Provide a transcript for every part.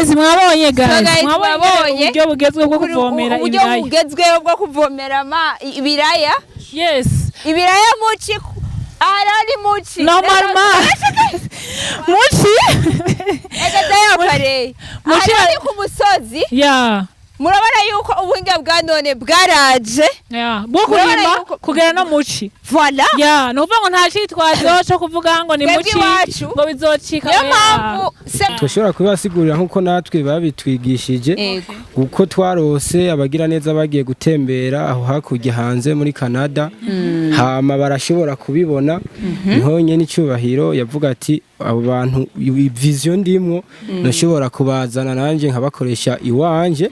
Guys, mwabonye, guys, guys, mwabonye mwabonye uburyo bugezweho bwo kuvomera uburyo ibiraya. Bugezweho bwo kuvomera ibiraya. Ibiraya muci, aha rero ni muci. Normalement muci. Ega dayapareye aha. Muci. Rero ni ku musozi. Murabona yuko ubuhinga bwa none bwaraje. Yeah, bwo Murabona kurima kugera no muci. Voilà. Yeah, ni ukuvuga ngo nta citwazo co kuvuga ngo ni Twebwe muci iwacu, ngo bizocika. niyo Oya. mpamvu se Tushobora kubibasigurira nk'uko natwe babitwigishije, uko twarose abagira neza bagiye gutembera aho hakurya hanze muri Canada, hama barashobora kubibona. Niho nyene icyubahiro yavuga ati: "Abo bantu, vision ndimwo, nashobora kubazana nanjye nkabakoresha iwanje."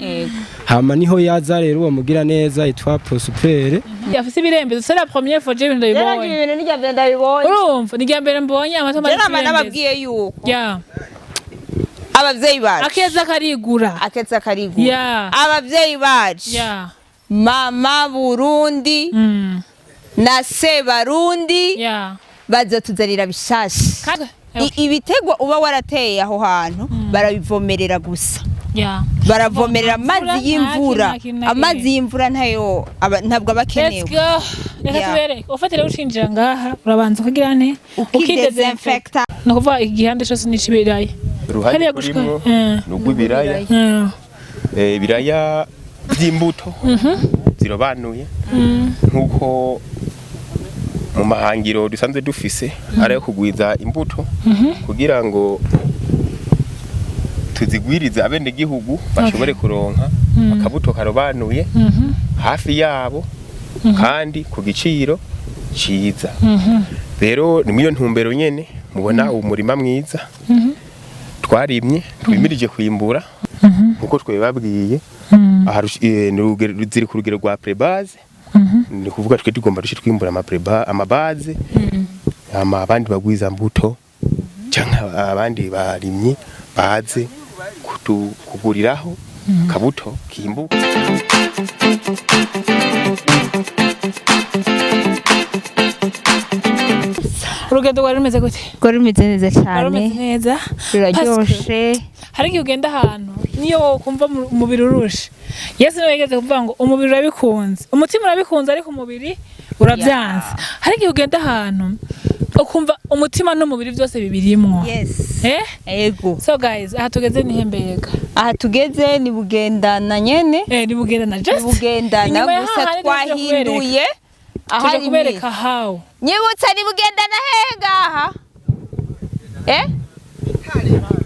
Hama niho yaza rero uwo mugira neza yitwa Prosper. Afise ibirembezo, c'est la première fois je ibintu Rero ndabibonye. ibintu nirya mbere ndabibonye. Urumva, ni irya mbere mbonye amatomati Rero nama y'ibirembezo. nababwiye yuko abavyeyi bacu, Akeza karigura. Akeza karigura. Abavyeyi bacu, mama Burundi na se Barundi, bazotuzanira bishasha. Ibitegwa uba warateye aho hantu barabivomerera gusa. Baravomerera Imvura, amazi y'imvura. nta kintu na Amazi kimwe. y'imvura ntayo ntabwo aba Let's akenewe. go. Reka tubereke. Ufatire, ucinjira ngaha urabanza ukagira nte? Ukidesinfecta. Ni ukuvuga igihande cose ni ic'ibiraya. Uruhande Hariya gushika turimwo ni urw'ibiraya. Ibiraya by'imbuto zirobanuye, nk'uko mu mahangiro dusanzwe dufise ari ayo kugwiza imbuto kugira ngo tuzigwirize, abenegihugu bashobore kuronka akabuto karobanuye hafi yabo kandi ku giciro ciza. Rero ni muri iyo ntumbero nyene mubona uwo murima mwiza twarimye, twimirije kwimbura nkuko twebabwiye. Aha ni ziri ku rugero rwa pré-base, ni kuvuga twe tugomba duce twimbura ama amabase, hama abandi bagwiza mbuto canke abandi barimyi baze kuguriraho kabuto kimbuka. Urugendo rwari rumeze gute? Rwari rumeze neza Rwari cyane. rumeze neza. Ruraryoshe. Hari igihe ugenda ahantu niyo wokumva umubiri urushe. Yesu niwe yigeze kuvuga ngo umubiri urabikunze, umutima urabikunze, ariko umubiri urabyanze. Hari igihe ugenda ahantu ukumva umutima n'umubiri byose bibirimwo. Eh. Ego. So guys, aha tugeze ni hembega? Aha tugeze ni Bugendana nyene. Eh, ni Bugendana Ni just Bugendana inyuma ya gusa hahandi tuje kubereka. Twahinduye Tuje ahari. kubereka how. Nyibutsa, ni Bugendana hehe ngaha? Eh,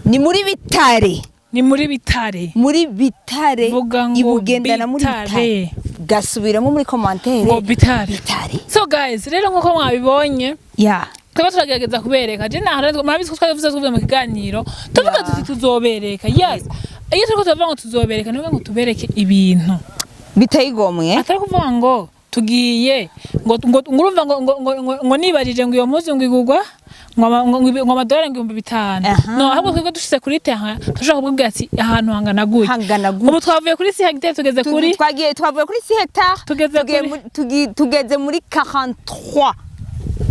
ni muri Bitare. Ni muri Bitare. Muri Bitare. Vuga ngo Ibugendana muri Bitare. Bitare. Gasubiramo muri commentaire. Ngo Bitare. Bitare. So guys, rero nkuko mwabibonye, twaba turagerageza kubereka. Je naho murabizi ko twabivuze, tuvuye mu kiganiro tuvuga tuti tuzobereka. Yes, iyo turiko turavuga ngo tuzobereka, ni ukuvuga ngo tubereke ibintu biteye igomwe. Atari kuvuga ngo tugiye ngo urumva ngo nibajije ngo iyo mpuzu ngo igurwa ngo amadolari ngo 5000. No, ahubwo twebwe dushitse kuri terrain turashobora kubwira ati ahantu hangana gutya. Hangana gutya. Ubu twavuye kuri 6 hectare, tugeze kuri Twagiye, twavuye kuri 6 hectare, Tugeze tugiye tugeze muri 43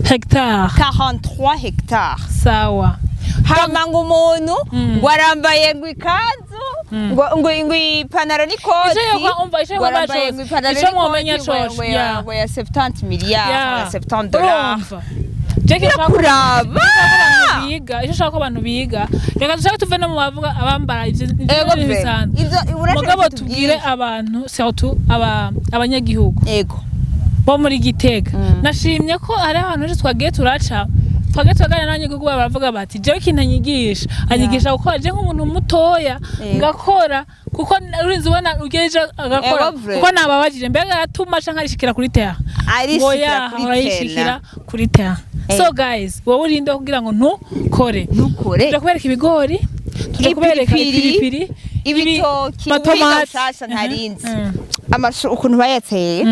hectare. 43 hectare. Sawa. Hama ngo umuntu ngo arambaye ngo ikanzu, ngo ipantaro n'ikoti. Ico umva, ico ngo yokwambara arambaye cose. ngo ipantaro Ico mwomenya n'ikoti ngo cose, ngo ngo ya 70 miliyari, ya $70. Urumva, Jackie, nshaka Kuraba abantu biga, icyo ushaka ko abantu biga, reka dushake tuve no mu bavuga abambara ivyo Ego bintu pe. bisanzwe. Ivyo urashaka Mugabo tubwire. tubwire abantu, surtout abanyagihugu Ego. bo muri Gitega. Nashimye ko hari ahantu henshi twagiye turaca, twagiye turaganira n'abanyagihugu babo, baravuga bati: "Jewe ikintu anyigisha gukora, je nk'umuntu mutoya ngakora," kuko urinze ubona ugejeje agakora. Ego vrai. Kuko nababajije: "Mbega aratuma canke arishikira kuri terrain?" Ngo Arishikira ya kuri arayishikira terrain. Kuri terrain. So guys, wowe urinde kugira ngo ntukore. Ntukore. Tuje kubereka ibigori, tuje kubereka Ipiripiri, ipiripiri, ibitoki, amatomati. ubuhinga bushasha ntarinzi, amashu ukuntu bayateye,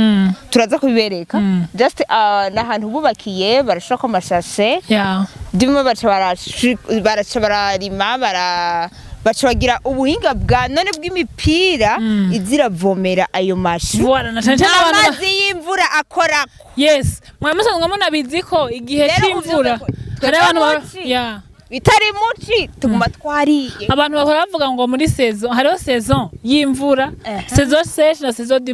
turaza kubibereka. Just ni ahantu bubakiye, barashirako amashashe, ndimo baca baraca bararima, baca bagira ubuhinga bwa none bw'imipira iziravomera ayo mashu. Voilà, na cane cane Nta abantu mazi y'imvura akorako. Yes, mwaba musanzwe munabizi ko igihe Rero c'imvura uvyumve ko hari abantu twebwe muci. Bitari muci tuguma twariye. Abantu bahora bavuga ngo muri saison hariho saison y'imvura, saison sèche na saison de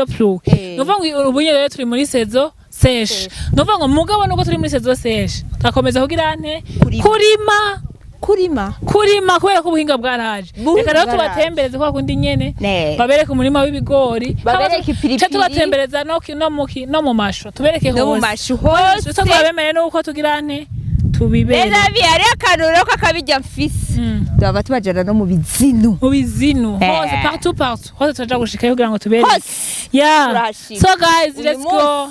pluie. Ni ukuvuga ngo ubu nyene rero turi muri saison sèche. Ni ukuvuga ngo mugabo nubwo turi muri saison sèche, turakomeza kugira nte? Kurima. Kurima. Kurima. Kurima, kubera ko ubuhinga bwaraje. Ubuhinga Reka rero bwaraje. tubatembereze kwa kundi nyene, Ne. babereke umurima w'ibigori. Babereke ipiripiri. Ca tubatembereza no mu mashu, tubereke No mu hose. mashu hose. Icyo twabemeye nuko tugira nte? Tubibere. Rero hariho akantu rero k'akabijya mfise, tuba tubajana no mu bizinu. Mu bizinu. Hose, partout, partout, hose turaja gushikayo kugira ngo tubereke. Hose. Yeah. Turahashika. So guys, Uyu let's go.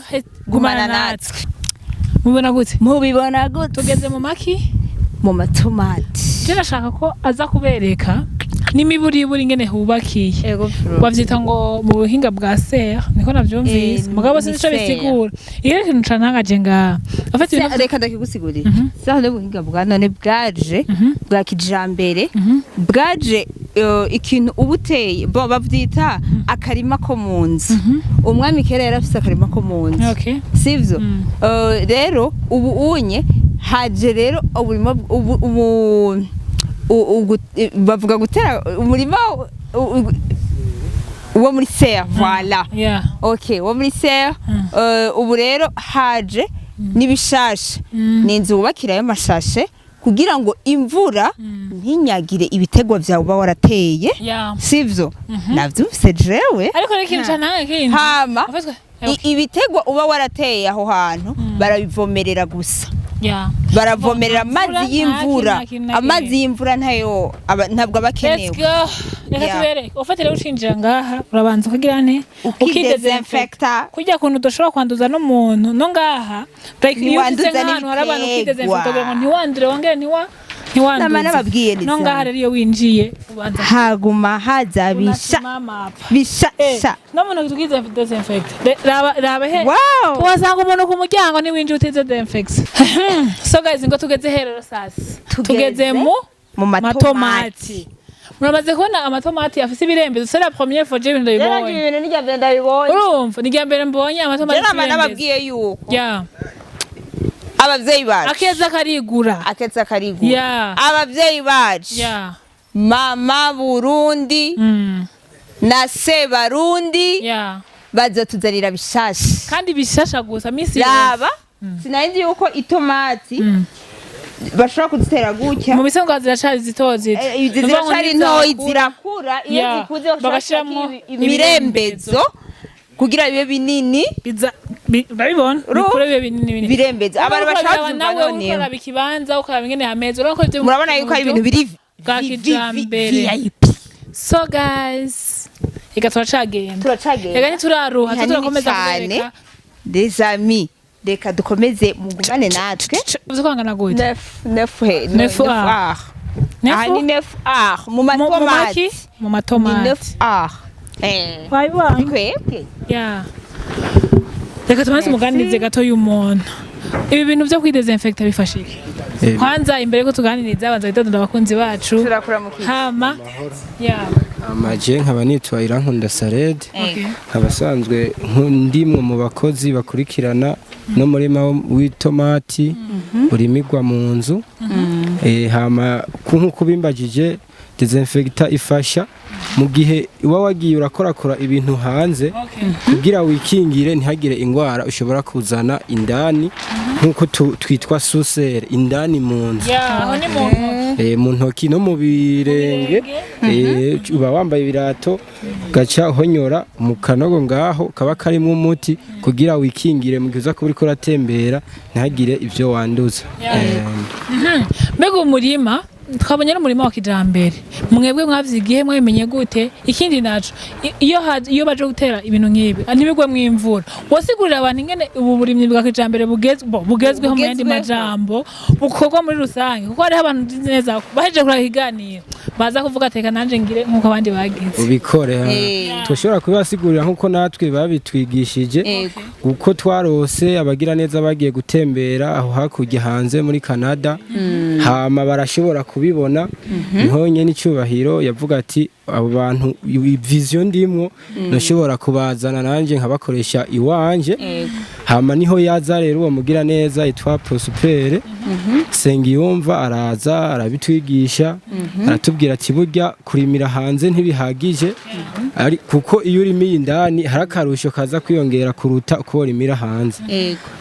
Gumana Gumana natwe. Mubona gute? Mubibona gute? Tugeze mu maki? Mu matomati. Je ndashaka ko aza kubereka n'imiburiburi ingene hubakiye. Ego. Bavyita ngo mu buhinga bwa serre, niko navyumvise. Eh, Mugabo ni sinzi ico serre. bisigura. Iyo ikintu cantangaje ngaha, en fait, ibintu Reka ndakigusigurira. Saha n'ubuhinga bwa none bwaje bwa kijambere, bwaje ikintu uba uteye bo bavyita akarima ko mu nzu. Umwami kera yari afise akarima ko mu nzu, sivyo? Rero ubu unye haje rero uburima ubu bavuga gutera umurima wo muri serre, voilà. Okay, wo muri serre. Ubu rero haje n'ibishasha, ni inzu wubakirayo amashashe kugira ngo imvura ntinyagire ibitegwa vyawe uba warateye, sivyo? Navyumvise jewe. Ariko rero ikintu cantangaje kindi. Hama En fait, ibitegwa uba warateye aho hantu barabivomerera gusa. Baravomerera Imvura, amazi nta y'imvura. kintu, nta kintu. Amazi y'imvura ntayo ntabwo aba Let's akenewe. go. Reka tubereke. Ufate rero, ucinjira ngaha urabanza ukagira nte? Ukidesinfecta. Kurya kuntu udashobora kwanduza n'umuntu no ngaha, like iyo ufise Ntiwanduza nk'ahantu hari abantu, n'ibiterwa. ukidesinfecta kugira ngo ntiwandure, wongere ntiwanduze. Nama nababwiye ni No ngaha cyane. rero iyo winjiye ubanza Haguma haza bisha unashima apa. bisha sha. No muntu tukize desinfect. Raba, raba he. Tuhasanga umuntu ku muryango ntiwinjiye utize desinfect. So guys, ngo tugeze he rero sasa? Tugeze mu mu matomati. Matomati. Muramaze kubona amatomati afise ibirembezo. C'est la première fois je ibintu ndabibonye. Ibintu n'irya mbere ndabibonye. Urumva ni irya mbere mbonye amatomati Nama afise ibirembezo. nababwiye yuko abavyeyi bacu Akeza karigura. Akeza karigura. Abavyeyi bacu, mama Burundi na se Barundi, bazotuzanira bishasha. Kandi bishasha gusa misi yose. Raba, sinari nzi yuko itomati bashobora kuzitera gutya. Mu bisanzwe ziracari zito zito. Izi Ni ukuvuga ngo ziracari ntoyi, nizakura, zirakura. Iyo zikuze bashobora Bagashiramwo gushirako imirembezo kugira bibe binini. Urabibona, bikure bibe binini binini. Birembezo abantu Urabona bashaka ko kuvyumva. nawe Noneho ukaraba ikibanza, ukaraba ingene hameze, urabona ko ivyo murabona yuko ari ibintu biri bwa kijambere. VIP. So guys, reka turacagenda. Turacagenda. Reka ntituraruha. Ni hanini Turakomeza cane. kubereka. Les amis, reka dukomeze mugumane natwe. Uzi kwangana gute? Neuf, neuf he Neuf neuf R. R. Aha ni 9 R mu Mu matomati. maki? Mu Ni matomati. 9 R, eh. Wabibonye? Twebwe. Yeah. Reka tubanze tumuganirize gato y'umuntu. Ibi bintu byo kwidesinfecta bifasha iki? Kwanza imbere ko tuganiriza, banza witondera abakunzi bacu. Turakuramukiye. Hama, yeah. Amaje nkaba nitwa Irankunda Sared, nkaba asanzwe ndimwe mu bakozi bakurikirana n'umurima w'itomati urimigwa mu nzu. Hama nk'uko bimbagije, desinfecta ifasha mu gihe uba wagiye urakorakora ibintu hanze, kugira wikingire ntihagire indwara ushobora kuzana indani, nk'uko twitwa sous serre indani mu nzu. Yeah, aho ni mu ntoki. Mu ntoki no mu birenge. Uba wambaye ibirato, ugaca uhonyora mu kanogo ngaho kaba karimo umuti kugira wikingire mu gihe uza kuba uriko uratembera, ntihagire ibyo wanduza. Mbega umurima twabonye ari umurima wa kijambere, mwebwe mwavyigiye, mwabimenye gute? Ikindi naco, iyo baje gutera ibintu nk'ibi ntibigwe mw'imvura, wasigurira abantu ingene ubu burimyi bwa kijambere bugezweho mu yandi Bugezweho. majambo bukorwa muri rusange, kuko hariho abantu nzi neza bahejeje kuraba ikiganiro baza kuvuga teka nanje ngire nk'uko abandi bagize. Ubikore ha. Tushobora kubibasigurira nk'uko natwe babitwigishije, uko twarose abagira neza bagiye gutembera aho hakurya hanze muri Canada, hama barashobora kubibona, niho nyene icyubahiro yavuga ati abo bantu, vision ndimwo, nashobora kubazana nanje nkabakoresha iwanje. Hama niho yaza rero uwo mugira neza yitwa Prospere Sengiyumva, araza arabitwigisha, aratubwira ati burya kurimira hanze ntibihagije, ari kuko iyo urimiye indani hari akarusho kaza kwiyongera kuruta uko urimira hanze.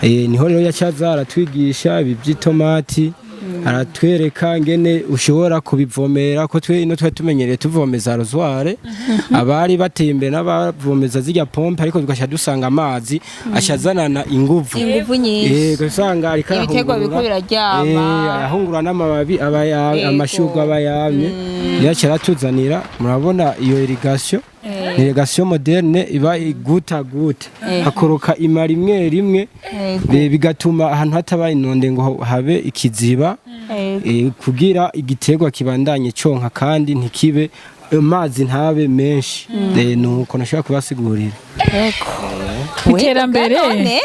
Niho rero yacaza aratwigisha ibi by'itomati, aratwereka ngene ushobora kubivomera, ko twe ino twari tumenyereye tuvomeza arrosoir, abari bateye imbere n'abavomeza zirya pompe, ariko tugaca dusanga amazi ashazanana inguvu. Inguvu nyinshi. Ugasanga ariko Ibiterwa biriko biraryama. Arahungura n'amababi aba amashurwe aba yamye. Niyo aca aratuzanira, murabona iyo irrigation ni irrigation moderne, iba goutte goutte, hakoroka ima rimwe rimwe. Bigatuma ahantu hataba inonde ngo habe ikiziba, kugira igiterwa kibandanye conka kandi ntikibe amazi ntabe menshi. Nuko nashobora kubasigurira. Iterambere. None?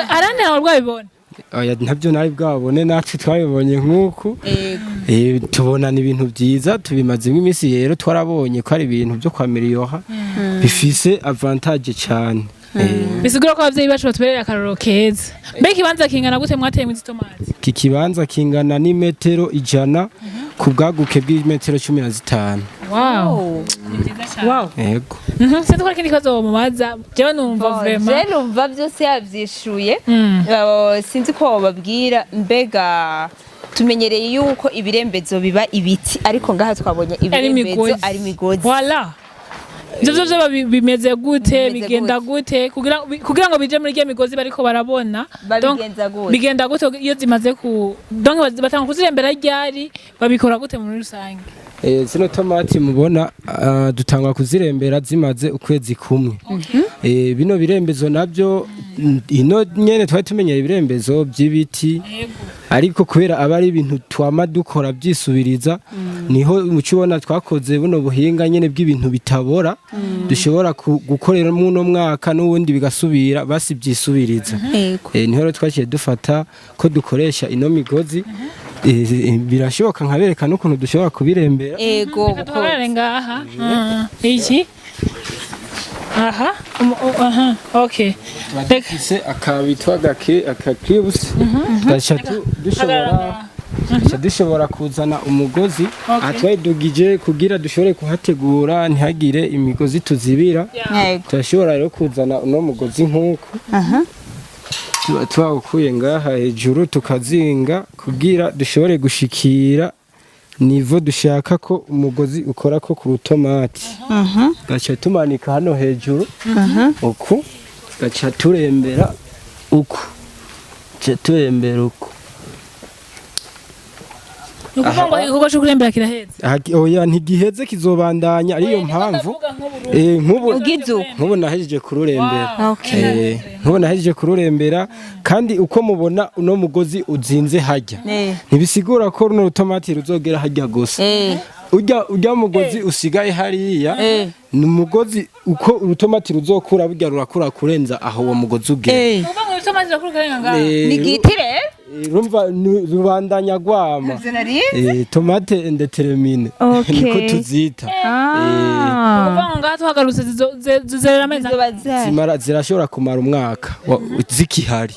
Arane ntabwo rwabibona. Oya, ntabyo nari bwabone, natwe twabibonye nk'uku. Tubona ni ibintu byiza, tubimazemo iminsi rero, twarabonye ko ari ibintu byo kwa Miriyoha bifise avantage cyane. Bisigura ko abavyeyi bacu batubereye akarorero keza. Mbega ikibanza kingana gute mwateyemo izi tomati? Iki kibanza kingana n'imetero 100 ku bwaguke bw'imetero 15. Wow, ni byiza cyane. Yego. Sinzi ko hari ikindi kibazo womubaza, jewe numva vraiment Je numva byose yabyishuye. Sinzi ko wababwira, mbega tumenyereye yuko ibirembezo biba ibiti, ariko ngaha twabonye ari ibirembezo imigozi. Ari imigozi. Voilà, ivyo vyo vyo bimeze gute? Bimeze Bigenda gute kugira ngo bije muri rya migozi bariko barabona? Donc, Babigenza gute? Bigenda gute iyo zimaze ku donc batanga kuzirembera ryari, babikora gute muri rusange? Zino tomati mubona, dutangwa kuzirembera zimaze ukwezi kumwe. Bino birembezo nabyo, ino nyene twari tumenyereye ibirembezo by'ibiti, ariko kubera aba ari ibintu twama dukora byisubiriza, niho muco ubona twakoze buno buhinga nyene bw'ibintu bitabora, dushobora gukorera muno mwaka n'ubundi bigasubira, basi byisubiriza. Niho rero twaciye dufata ko dukoresha ino migozi. Birashoboka nkabereka n'ukuntu dushobora kubirembera. Ego. Reka duhagarare ngaha. Iki aha, aha, okay. Reka dufise akabitwa gake akakibus, tugaca dushobora tugaca dushobora kuzana umugozi. Aha twayidugije kugira dushobore kuhategura ntihagire imigozi tuzibira. Turashobora rero kuzana uno mugozi nk'uku tuba twawukuye ngaha hejuru, tukazinga kugira dushobore gushikira niveau dushaka ko umugozi ukora ko ku rutomati, gaca tumanika hano hejuru uku, gaca turembera uku, gaca turembera uku. Ni ukuvuga ngo igikorwa cyo kurembera kiraheze? Aha, oya, ntigiheze, kizobandanya, ariyo mpamvu nk'ubu Ugize uko. Nk'ubu nahejeje kururembera. Nk'ubu nahejeje kururembera, kandi uko mubona uno mugozi uzinze hajya, ntibisigura ko runo rutomati ruzogera hajya gusa. Ujya mugozi usigaye hariya ni umugozi uko urutomati ruzokura, burya rurakura kurenza aho uwo mugozi ugera. Ni ukuvuga ngo itomati irakura ikarenga ngaha? Ni giti rero. Urumva rubandanya rwama. Ivyo nari Tomate indéterminée niko tuzita. Ni ukuvuga ngo ngaha tuhagarutse zizerera amezi Zizoba zihari. Zimara, zirashobora kumara umwaka zikihari.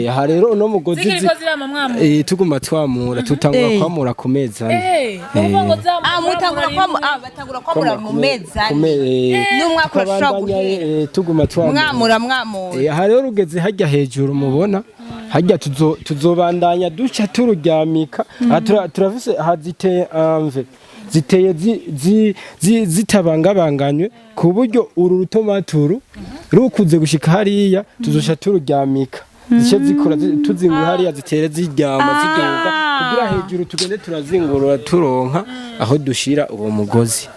Aha rero uno mugozi zikiriko zirama mwamura? Tuguma twamura, tutangura kwamura ku mezi 4. Ni ukuvuga ngo Mutangura zamura. batangura kwamura mu mezi Ku 4. me- N'umwaka urashobora tukabandanya, guhera. Tuguma twamura. Mwamura mwamura. Aha rero rugeze hajya hejuru mubona hajya, tuzobandanya duca tururyamika. Aha turafise aha ziteye amve ziteye zitabangabanganywe, ku buryo uru rutomaturu rukuze gushika hariya tuzoca tururyamika, zice zikura tuzingura hariya, zitere ziryama ziduga kugira hejuru tugende turazingurura turonka aho dushira uwo mugozi.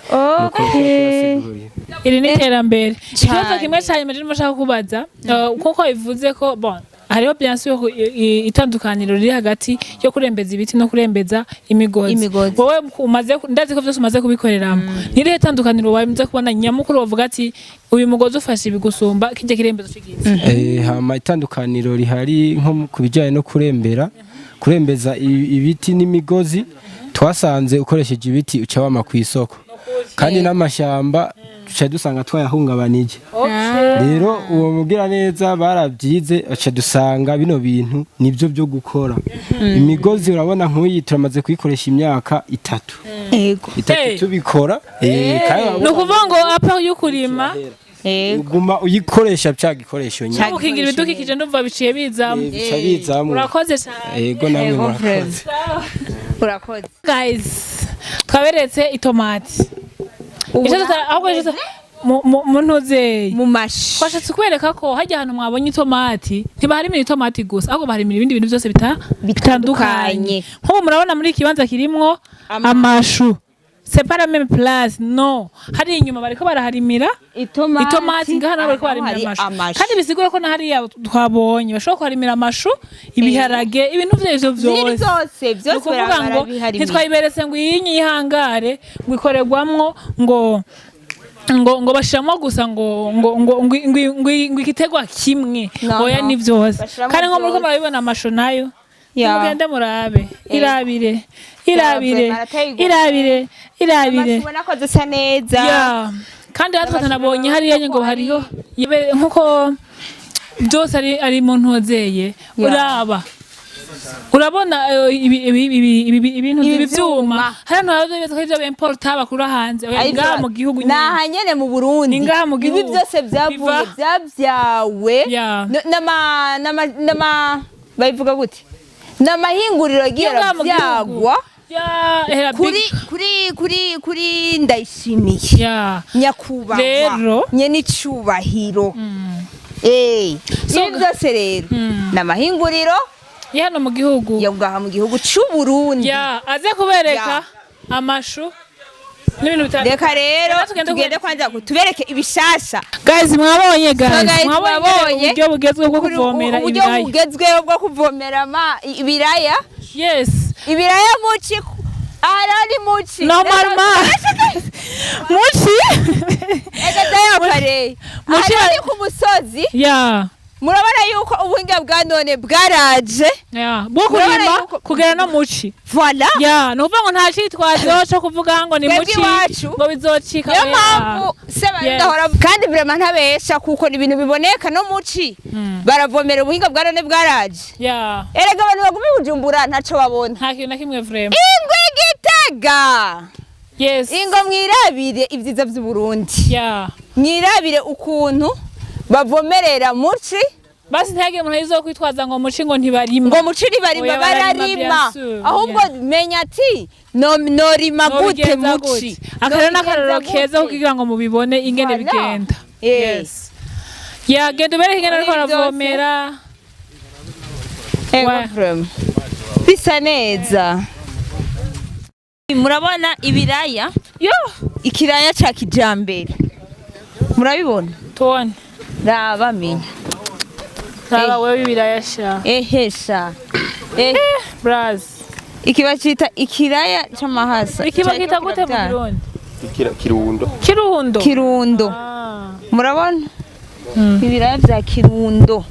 Nuko turasigurira. Iri ni iterambere. Ikibazo Cane. kimwe cya nyuma ndimo nshaka kubaza, kuko bivuze ko bon hariho bien sûr itandukaniro riri hagati yo kurembeza ibiti no kurembeza imigozi. Imigozi. Wowe umaze ndazi ko vyose umaze kubikoreramo, ni irihe tandukaniro wamaze kubona nyamukuru wavuga ati uyu mugozi ufashe ibi gusumba kijya kirembezo c'igiti? Hama itandukaniro rihari nko ku bijyanye no kurembera, kurembeza ibiti n'imigozi. Twasanze ukoresheje ibiti uca wama ku isoko, kandi n'amashyamba duca dusanga twayahungabanije. Rero uwo mugira neza barabyize, baca dusanga bino bintu nibyo byo gukora imigozi. Urabona nk'uyi turamaze kuyikoresha imyaka 3, 3 Hey. tubikora, kandi Ni ukuvuga ngo apa yo kurima uguma uyikoresha cya gikoresho nyine. Ca- gukingira ibidukikije, ndumva biciye bizamo. Bica bizamo. Urakoze cyane. Yego, namwe Yego, murakoze. Urakoze. Guys, twaberetse itomati. Icyo ahubwo icyo mu ntuzeye mu mashi. Twashatse kubereka ko hajya ahantu mwabonye itomati, ntibaharimira itomati gusa, ahubwo baharimira ibindi bintu byose bitandukanye. Bitandukanye. Nk'ubu murabona muri iki kibanza kirimwo amashu, c'est pas la même place. No hari inyuma bariko baraharimira itomati. Itomati, ngaha nabo bariko baharimira amashu, kandi bisigura ko na hariya twabonye bashobora kuharimira amashu, ibiharage, ibintu vy'ivyo ziri vyose. Byose Ni byose ukuvuga ngo barabiharimira. Ntitwayiberetse ngo iyi yihangare ngo ikorerwamwo ngo bashiramo gusa ngo igitegwa kimwe. No, Oya, no. ni vyose. Bashiramo Kandi nko muriko vyose. murabibona, amashu nayo, mugende murabe, irabire, irabire. Barateye igomwe. Irabire, irabire. Amashu ubona ko zisa neza. Ya, kandi natwe tunabonye hariya ngo hariho nkuko byose ari mu ntozeye. Uraba, urabona ibintu Ibi ibi vyuma. vyuma. Hari ahantu haba ko ivyo bemporta bakura hanze. Oya, Ari ngaha mu gihugu ni nyene. aha nyene mu Burundi. Ni ngaha mu Ibi gihugu. byose byavuye byabyawe n'ama babivuga gute, n'amahinguriro agiye Yo ngaha mu gihugu. arabyagwa Ya, era kuri kuri Ndayishimiye, nyakubahwa Rero. nyene icubahiro. Ibi byose rero ni amahinguriro Ya hano mu gihugu. Yo ngaha mu gihugu c'u Burundi. Ya, aze kubereka amashu n'ibintu bitandukanye. Reka rero Reka tugende. Tugende kwanza tubereke ibishasha. Guys, mwabonye, guys? So guys, mwabonye mwabonye uburyo bugezweho bwo kuvomera uburyo ibiraya? bugezweho bwo kuvomera ibiraya. Yes. Ibiraya muci, aha rero ni muci. Normalement muci. Ega dayakare, aha Muci. Rero ni ku musozi. Murabona yuko ubuhinga bwa none bwaraje. Ya, bwo Murabona kurima yuko kugera no muci. Voilà. Ya, ni ukuvuga ngo nta citwazo co kuvuga ngo ni Twebwe muci iwacu, ngo bizocika. niyo Oya. mpamvu se ahora kandi vraiment ntabesha, kuko ni ibintu biboneka, no muci baravomera, ubuhinga bwa none bwaraje. Erega abantu baguma i Bujumbura ntaco babona. Nta kintu na kimwe vraiment. Ingwe Gitega. Ingo mwirabire ibyiza vy'Uburundi. Mwirabire ukuntu bavomerera muci. Basi ntihagire umuntu azokwitwaza ngo muci ngo ntibarima. Ngo muci ntibarima. Oya, bararima, Bararima. bien sûr. Ahubwo menya ati norima gute Nobigenza muci? gute? Aka rero ni akarorero Nobigenza keza gute? kugira ngo mubibone ingene Voilà. bigenda. Yes, ya, genda ubereke ingene ariko Muri byose. baravomera. Ego. Ouais. Vraiment bisa neza, murabona ibiraya? Yo. Ikiraya ca kijambere, murabibona? Tubone. Raba, menya. Raba. Eh. Wewe, ibiraya sha. Ehesha, Braz. Iki bacita ikiraya c'amahasa. Iki bakita gute mu Kirundi? Kirundo. Kirundo. Kirundo. Ah. Murabona ibiraya vya Kirundo?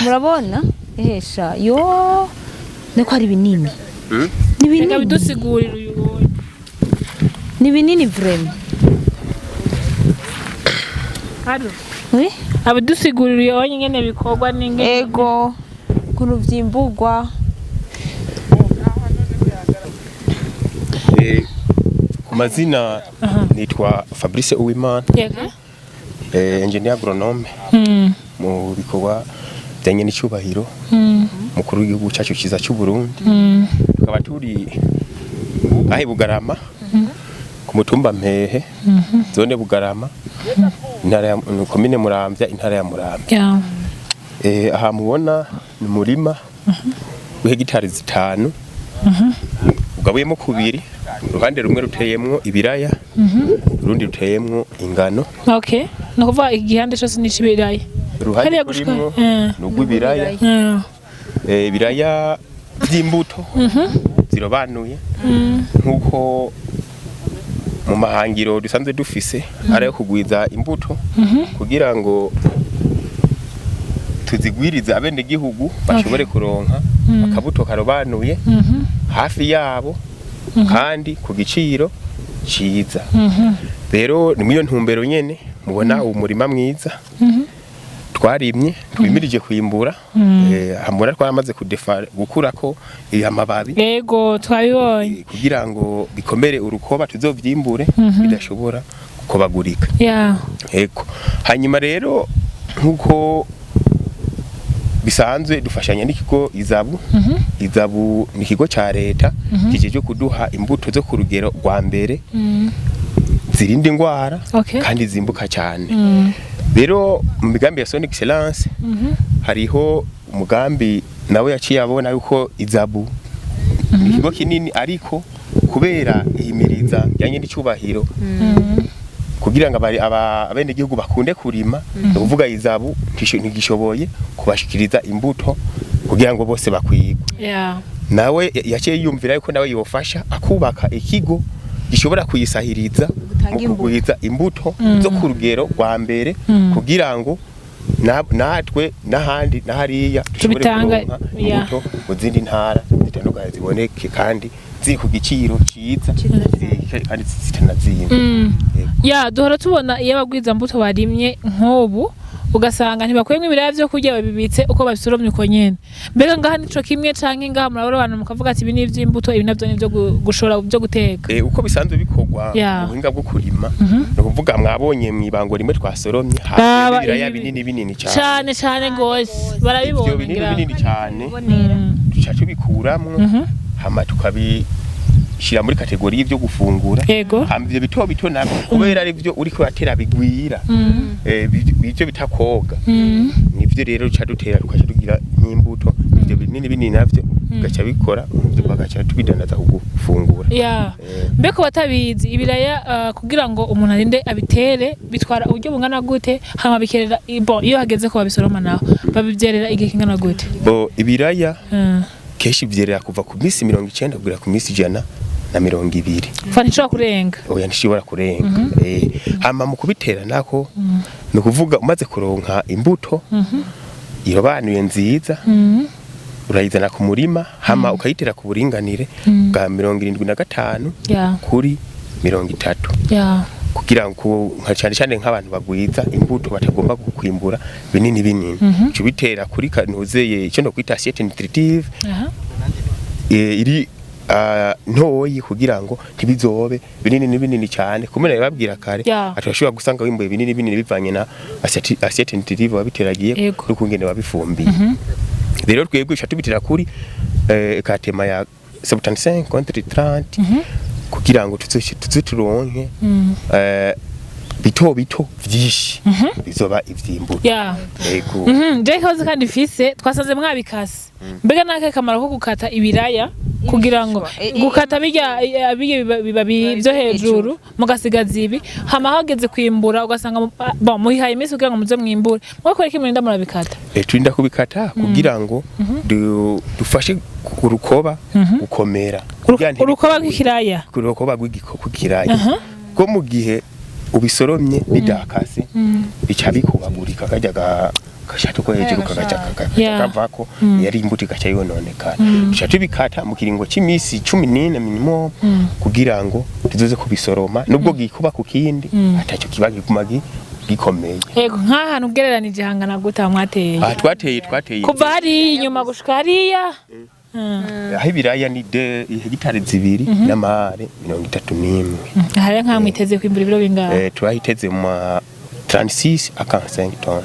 Murabona, ehesha, yo, niko ari binini. Ni Reka binini. bidusigurire uyu wundi. Ni binini vraiment. Haro. Oui? Abidusigurira uyu wonye ingene bikorwa n'ingene. Ego, ukuntu vyimburwa. Ku mazina nitwa Fabrice Uwimana, Yego. Engineer agronome mu bikorwa bijyanye n'icyubahiro mukuru w'igihugu cyacu cyiza cy'u Burundi. Tukaba turi aho i Bugarama, ku mutumba Mpehe, zone Bugarama, intara ya komine Muramvya, intara ya Muramvya. Aha mubona ni umurima w'hegitari 5 ugabuyemo kubiri: uruhande rumwe ruteyemwo ibiraya, urundi ruteyemwo ingano. Okay. Ni ukuvuga igihande cyose ni ic'ibiraya. Uruhande Hariya gushika turimwo ni urw'ibiraya. Ibiraya by'imbuto zirobanuye, nk'uko mu mahangiro dusanzwe dufise ari ayo kugwiza imbuto kugira ngo tuzigwirize abenegihugu bashobore kuronka akabuto karobanuye hafi yabo kandi ku giciro ciza. Rero ni muri iyo ntumbero nyene mubona umurima mwiza twarimye twimirije kwimbura. Hamura twaramaze kudefa gukurako amababi Yego, twabibonye. Kugira ngo bikomere urukoba, tuzovyimbure bidashobora gukobagurika. Ego, hanyuma rero nkuko bisanzwe dufashanya n'ikigo Izabu. Izabu ni ikigo ca leta kijejwe kuduha imbuto zo ku rugero rwa mbere, zirinda ingwara kandi zimbuka cyane. Rero mu migambi ya Son Excellence hariho umugambi nawe yaciye abona yuko Izabu ni ikigo kinini, ariko kubera ihimiriza ryanye n'icubahiro kugira ngo abenegihugu bakunde kurima, ni ukuvuga Izabu ntigishoboye kubashikiriza imbuto kugira ngo bose bakwigwe. Nawe yaciye yiyumvira yuko nawe yofasha akubaka ikigo gishobora kuyisahiriza Gutanga mu imbuto. kugwiza imbuto zo ku rugero rwa mbere, kugira ngo natwe n'ahandi n'ahariya dushobore Tubitanga, kuronka imbuto mu zindi ntara zitandukanye, ziboneke kandi ziri ku giciro ciza, kandi zitanazimba. Yego. Ya, duhora tubona iyo abagwiza mbuto barimye nk'ubu, ugasanga ntibakuyemwo ibiraya vyo kurya, babibitse uko babisoromye uko nyene. Mbega ngaha nico kimwe, canke ngaha murabona abantu mukavuga ati ibi ni ivy'imbuto, ibi navyo ni ivyo gushora, vyo guteka? Uko bisanzwe bikorwa mu buhinga bwo kurima, ni ukuvuga mwabonye mw'ibango rimwe twasoromye Raba hafi ibiraya ibi- binini binini cyane. Cane cane gose. Ivyo Barabibona binini ngira. binini cyane Bonera. duca tubikuramwo, hama tukabishyira muri catégorie y'ivyo gufungura. Hama ivyo bito bito navyo, kubera ari byo uriko uratera bigwira, ivyo bita koga, nivyo rero duca dutera, tukaca tugira n'imbuto. Ivyo binini binini navyo bigaca bikora, bagaca tubidandaza ku gufungura. Mbeko batabizi, ibiraya kugira ngo umuntu arinde abitere bitwara uburyo bungana gute? Hama bikerera, bon, iyo hageze ko babisoroma naho babivyerera igihe kingana gute? Bo ibiraya kenshi vyerera kuva ku minsi 90 kugera ku minsi 120. Fa ntishobora kurenga? Oya, ntishobora kurenga. Hama mu kubitera nako, ni ukuvuga umaze kuronka imbuto irobanuye nziza, urayizana ku murima, hama ukayitera ku buringanire bwa 75 kuri 30, kugira ngo nka cyane cyane nk'abantu bagwiza imbuto batagomba kwimbura binini binini, uca ubitera kuri kanuzeye icyo no kwita assiette nutritive iri ntoyi, kugira ngo ntibizobe binini binini cyane. Kumena babwira kare ati urashobora gusanga wimbuye binini binini bivanye na assiette nutritive wabiteragiye n'ukungene wabifumbiye. Rero twebwe uca tubitera kuri katema ya 75 contre 30, kugira ngo tuze turonke bito bito vyinshi bizoba ivyimbuto. Yego. Je ikibazo kandi mfise, twasanze mwabikase. Mbega nakahe kamaro ko gukata ibiraya kugira ngo gukata bijya bibabi byo hejuru mugasigaza ibi, hama hageze kwimbura ugasanga bon, muhihaye iminsi kugira ngo muze mwimbure, mwakora iki murinda murabikata? Turinda kubikata kugira ngo dufashe ku rukoba gukomera. Kugira Urukoba rw'ikiraya? Ku rukoba rw'ikiraya, ko mu gihe ubisoromye bidakase bica bikubagurika, kajya gashato ko hejuru kagaca kavako, yari imbuto igaca yononekara. Duca tubikata mu kiringo c'imisi 14 minimum, kugira ngo tuzoze kubisoroma nubwo gikuba ku kindi atacyo kiba, giguma gikomeye. Yego, nk'ahantu ugereranije hangana gute aho mwateye? Aha twateye Kuva hariya inyuma gushika hariya? Aho ibiraya ni de hegitari 2 n'amahare 31. Hariya nk'aho mwiteze kwimbura ibiro bingahe? Turahiteze mu ma 36 à 45 tonnes.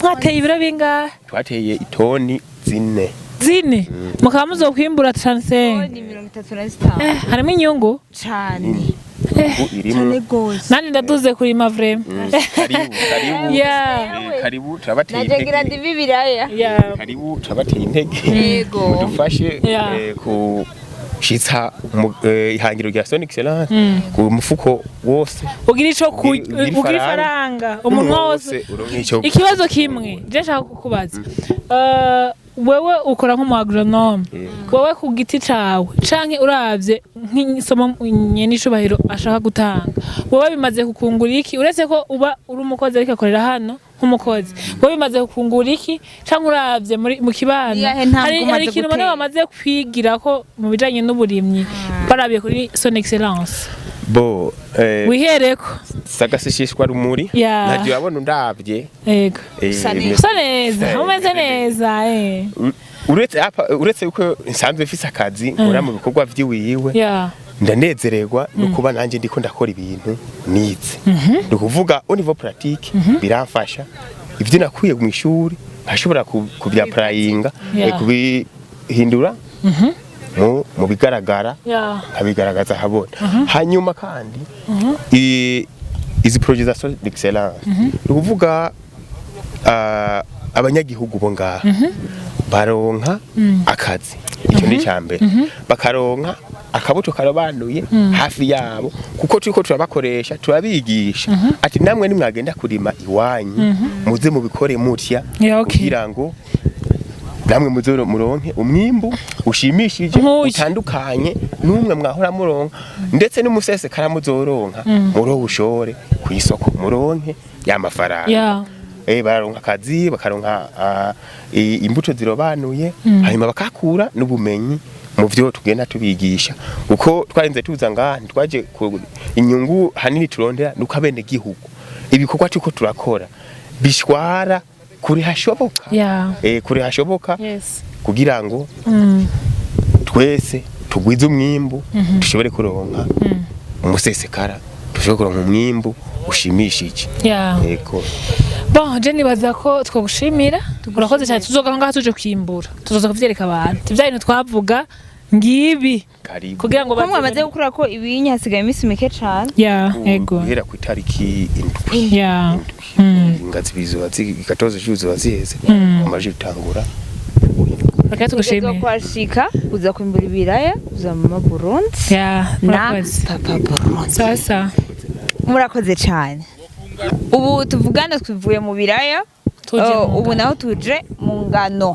Mwateye ibiro bingahe? Twateye itoni 4. 4, mukaba muzokwimbura 35? Ni 35. Harimo inyungu. Cane. Ubu irimo. Cane gose. Nandi ndaduze kurima vraiment. Karibu, karibu. Karibu, turabateye Naje ngira intege. ndimi ibiraya. Karibu, turabateye intege. Yego. Mudufashe kushitsa ihangiro rya Son Excellence ku mufuko wose. Ugira ico Ugira ugira ifaranga umunwa wose. Uronke ico. Ikibazo kimwe je nshaka kukubaza, wewe ukora nk'umu agronome, wewe ku giti cawe canke uravye nk'isomo nyene icubahiro ashaka gutanga, wewe bimaze kukungura iki, uretse ko uba uri umukozi ariko akorera hano? Nk'umukozi wowe bimaze kukungura iki, canke uravye muri mu kibano, Iyahe ntambwe hari umaze hari ikintu ubona gutera? bamaze kwigira ko mu bijanye n'uburimyi barabiye kuri Son Excellence? Bo Wihereko. Sagasishishwa rumuri. Ntabyo urabona undavye. Yego. Usa neza. Usa neza. Umeze neza. Uretse uretse yuko nsanzwe mfise akazi nkora mu bikorwa vy'iwiwe, ndanezererwa no kuba nanjye ndiko ndakora ibintu nize. Ni ukuvuga au niveau pratique biramfasha, ibyo nakuye mu ishuri nkashobora kubyapurayinga, kubihindura mu bigaragara, nkabigaragaza ahabona. Hanyuma kandi izi projet za Son Excellence, ni ukuvuga abanyagihugu bo ngaha baronka akazi, icyo ni icya mbere, bakaronka akabuto karobanuye hafi yabo, kuko turiko turabakoresha, turabigisha ati namwe nimwagenda kurima iwanyu muze mubikore mutya, kugira ngo namwe muze muronke umwimbu ushimishije, Nk'uyu. utandukanye n'umwe mwahora muronka, ndetse n'umusesekara muzoronka murowe ku isoko muronke ya mafaranga. Bararonka akazi, bakaronka imbuto zirobanuye, hanyuma bakakura n'ubumenyi mu vyo tugenda tubigisha. Uko twarinze tuza ngaha, ntitwaje inyungu hanini turondera, nuko abene gihugu ibikorwa turiko turakora bishwara kure hashoboka, kure hashoboka, kugira ngo twese tugwize umwimbu, dushobore kuronka umusesekara, dushobore kuronka umwimbu ushimishije. Yego. Bon, je nibaza ko twogushimira. Urakoze cyane. Tuzoga ngaha tuje kwimbura, tuzoza kuvyereka abantu ivya bintu twavuga ngibi. Karibu. Kugira ngo Ko mwamaze gukura ko ibinya, hasigaye iminsi mike cane. Ya, ego. Guhera ku itariki 7, ingazi bizoba gatoze zizoba ziheze, amaje gutangura. Reka tugushimire. Kwashika uza kwimbura ibiraya, uza mama Burundi na Murakoze. papa Burundi. Sasa. Murakoze cyane. Ubu tuvugana twivuye mu biraya. Tuje Oh, mu ubu ngano. naho tuje mu ngano.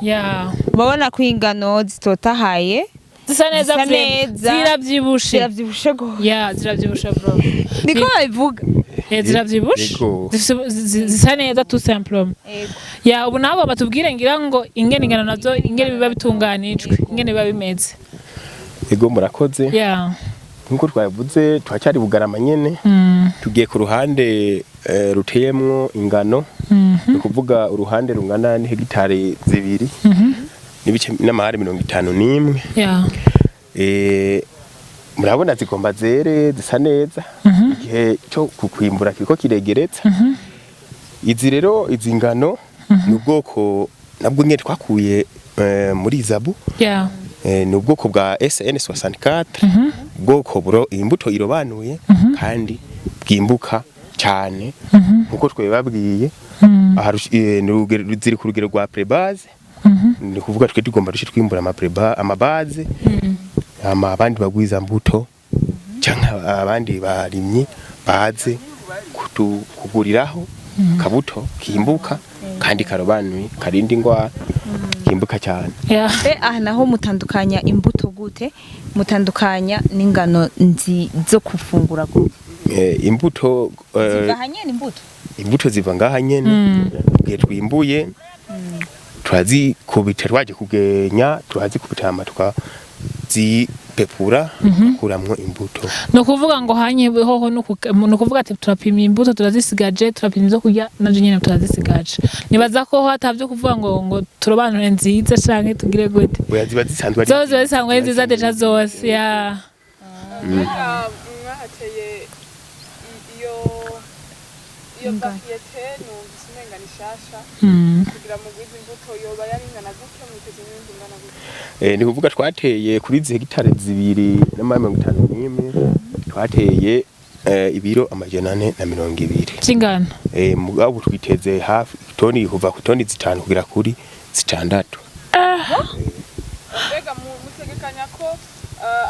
Murabona ko ingano zitotahaye. Zisa neza. Zisa Vraiment. neza. Ziravyibushe. Ziravyibushe gose. Ya, ziravyibushe bro. Niko babivuga. Ziravyibushe. Yego. Zisa neza tout simplement. Ya, ubu nabo batubwire ngira ngo ingene ingano nazo ingene biba bitunganijwe, ingene biba bimeze. Ego, murakoze. Nkuko twabivuze, turacyari Bugarama nyene. Tugiye ku ruhande ruteyemwo ingano, ni ukuvuga uruhande rungana n'hegitari 2 n'ibice n'amahari 51. Murabona zigomba zere, zisa neza, igihe cyo kukwimbura kiriko kiregeretsa. Izi rero, izi ngano ni ubwoko nabwo nyene twakuye muri ISABU. Ni ubwoko bwa SN 64, ubwoko buro imbuto irobanuye kandi bwimbuka cyane nkuko twebabwiye. Aha ni ziri ku rugero rwa pré-base, ni kuvuga twe tugomba duce twimbura ama pré-base, ama base, ama abandi bagwiza mbuto cyangwa abandi barimyi baze kuguriraho kabuto kimbuka kandi karobanuye, karinda ingwara, kimbuka cyane. Be aha naho mutandukanya imbuto gute? Mutandukanya n'ingano nzi zo gufungura gute? Imbuto Ziva hanyene imbuto? Imbuto ziva ngaha nyene. Igihe twimbuye turazikubita, twaje kugenya turazikubita, hama tukazipepura, kuramwo imbuto. Ni ukuvuga ngo hanye hoho ni ukuvuga ati turapima imbuto turazisigaje, turapima ibyo kurya navyo nyene turazisigaje. Nibaza ko hatavyo kuvuga ngo turobanure nziza canke tugire gute. Oya, ziba zisanzwe ari Zose ziba zisanzwe ari nziza déjà zose, ya. Mbega mwahateye iyo variété numvise umenga ni shasha, kugira mugwize imbuto yoba yari ingana gute? Mwiteze umwimbu ungana gute? Ni kuvuga twateye kuri izi hegitari 2 n'amahera 51, twateye ibiro 420 Vy'ingano. Mugabo twiteze hafi toni, kuva ku toni 5 kugera kuri 6. Mbega mutegekanya ko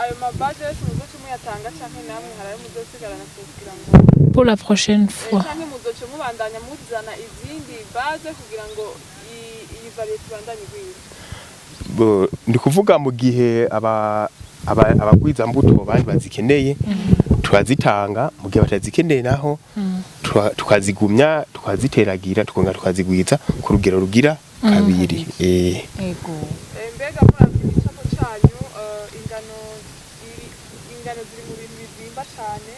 ayo mabaze yose muzoca muyatanga, canke namwe hari ayo muzosigarana kugira ngo Pour la prochaine fois. Canke muzoca mubandanya muzana izindi base kugira ngo iyi variété ibandanye igwira? Ndi kuvuga mu gihe aba abagwiza mbuto bandi bazikeneye. Turazitanga mu gihe batazikeneye, naho tukazigumya tukaziteragira, tukongera tukazigwiza ku rugero rugira kabiri. Ego. Mbega muravye igicapo canyu, ingano ziri mu bintu bizimba cane,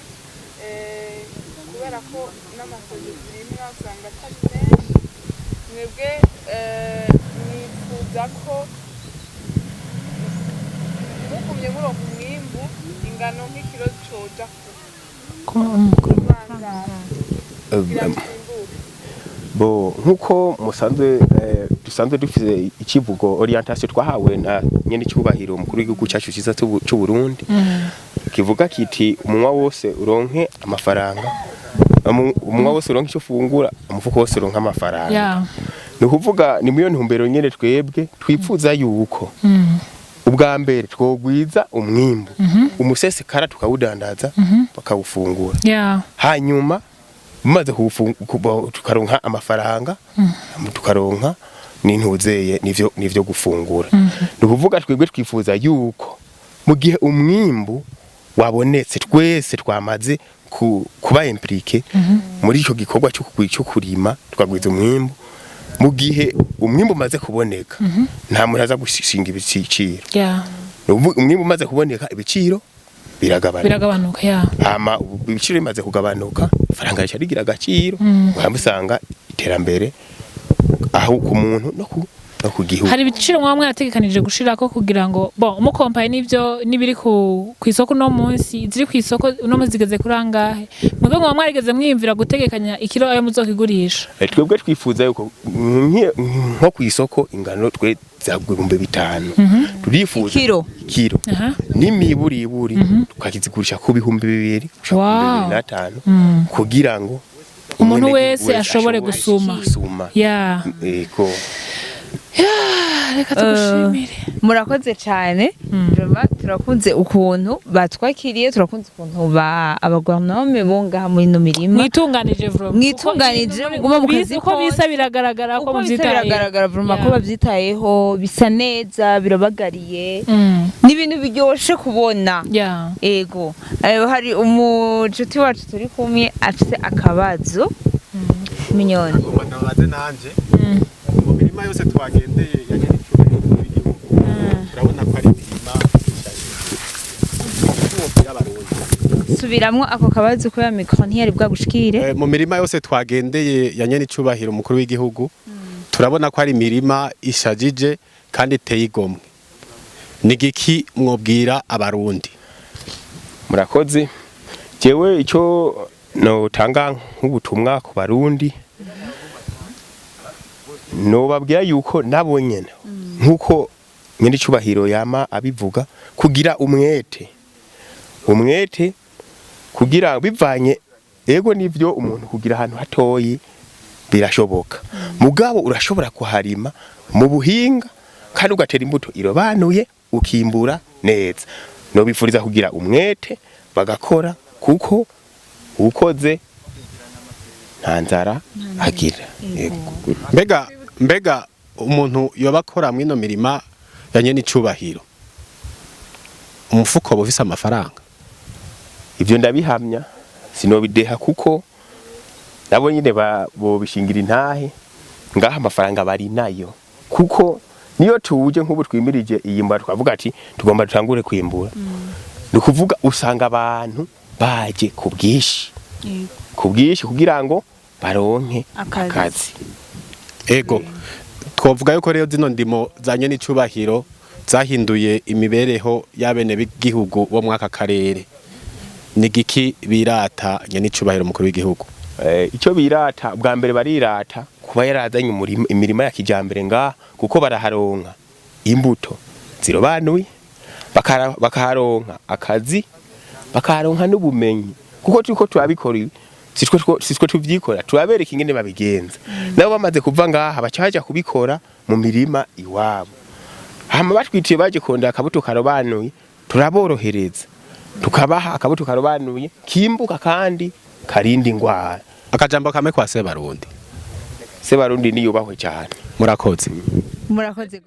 kubera ko n'amasoje zirimwa usanga atari menshi. Mwebwe mwifuza ko mugumye muronka umwimbu, ingano nk'ikiro coja ku bangahe kugira zimbuke? Bo nkuko musanzwe dusanzwe dufise ikivugo, orientation twahawe na nyene cyubahiro umukuru w'igihugu cyacu cyiza c'u Burundi, kivuga kiti: "Umunwa wose uronke amafaranga, umunwa wose uronke icyo ufungura, umufuko wose uronke amafaranga." Ni ukuvuga ni muri iyo ntumbero nyene twebwe twipfuza yuko ubwa mbere twogwiza umwimbu, umusesekara tukawudandaza bakawufungura, hanyuma mumaze tukaronka amafaranga, tukaronka n'intuzeye n'ivyo gufungura. Ni ukuvuga twebwe twifuza yuko mu gihe umwimbu wabonetse, twese twamaze kuba impliqué muri ico gikorwa cyo kurima tukagwiza umwimbu, mu gihe umwimbu umaze kuboneka nta muntu aza gushinga ibiciro. Ni ukuvuga umwimbu umaze kuboneka ibiciro biragabanuka. Biragabanuka, yeah. Hama ubu ibiciro bimaze kugabanuka, ifaranga rica rigira agaciro, uhamba usanga iterambere aho ku muntu no ku gihugu. Hari ibiciro mwaba mwarategekanije gushirako kugira ngo bo mukompaye n'ivyo n'ibiri ku isoko uno munsi, ziri ku isoko uno munsi zigeze kuri angahe? Mwebwe mwaba mwarigeze mwiyumvira gutegekanya ikiro ayo muzokigurisha? Twebwe twifuza yuko nko ku isoko ingano twe zagwa 5000, turifuza Ikiro? Kiro. N'imiburiburi tukakizigurisha ku 2000 gushika ku 2005, kugira ngo umuntu umwenegihugu wese ashobore gusuma. Gusuma. Ego. Reka tugushimire. Murakoze cyane. Vraiment, turakunze ukuntu batwakiriye, turakunze ukuntu ba abagronome bo ngaha muri ino mirima Mwitunganije vraiment. Mwitunganije, Kuko muguma mu kazi uko kose. Bisa biragaragara ko Uko bisa muvyitayeho. biragaragara vraiment ko bavyitayeho, bisa neza, birabagariye, ni ibintu biryoshe kubona. Ego. Hari umucuti wacu turi kumwe afise akabazo minyoni. Ngomba ndabaze nanje. Mu mirima yose twagendeye ya nyir'icyubahiro w'igihugu, turabona ko ari imirima ishajije. Wobwira Abarundi? Subiramwo ako kabazo kubera micro ntiyari bwagushikire. Mu mirima yose twagendeye ya nyir'icyubahiro umukuru w'igihugu, turabona ko ari imirima ishajije kandi iteye igomwe. Ni igiki mwobwira Abarundi? Murakoze. Jewe icyo notanga nk'ubutumwa ku Barundi, nobabwira yuko nabo nyene, nkuko nyene icubahiro yama abivuga, kugira umwete, kugira bivanye, ego nivyo, umuntu kugira ahantu hatoyi birashoboka, mugabo urashobora kuharima mu buhinga kandi ugatera imbuto irobanuye, ukimbura neza. Nobifuriza kugira umwete bagakora, kuko ukoze nta nzara agira. Yego. Mbega umuntu yoba akora mw'ino mirima ya nyir'icyubahiro, umufuko woba ufise amafaranga? Ivyo ndabihamya, sinobideha, kuko nabo nyine bobishingira intahe ngaha, amafaranga bari nayo, kuko niyo tuje nk'ubu twimirije iyi mbara twavuga ati tugomba dutangure kwimbura, ni ukuvuga usanga abantu baje ku bwinshi, ku bwinshi, kugira ngo baronke Akazi. akazi. Ego, twovuga yuko rero zino ndimo za nyir'icyubahiro zahinduye imibereho y'abene b'igihugu bo mw'aka karere. Ni igiki birata nyir'icyubahiro umukuru w'igihugu? Icyo birata bwa mbere, barirata kuba yarazanye imirima ya kijambere ngaha, kuko baraharonka imbuto zirobanuye, bakaharonka akazi, bakaharonka n'ubumenyi, kuko turiko turabikora ibi, sitwe tuvyikora, turabereka ingene babigenza, nabo bamaze kuva ngaha baca baja kubikora mu mirima iwabo. Hama batwitiye baje kondera akabuto karobanuye, turaborohereza tukabaha akabuto karobanuye kimbuka kandi karinda ingwara. Akajambo kamwe kwa Sebarundi. Sebarundi niyubahwe cyane. Murakoze. Murakoze.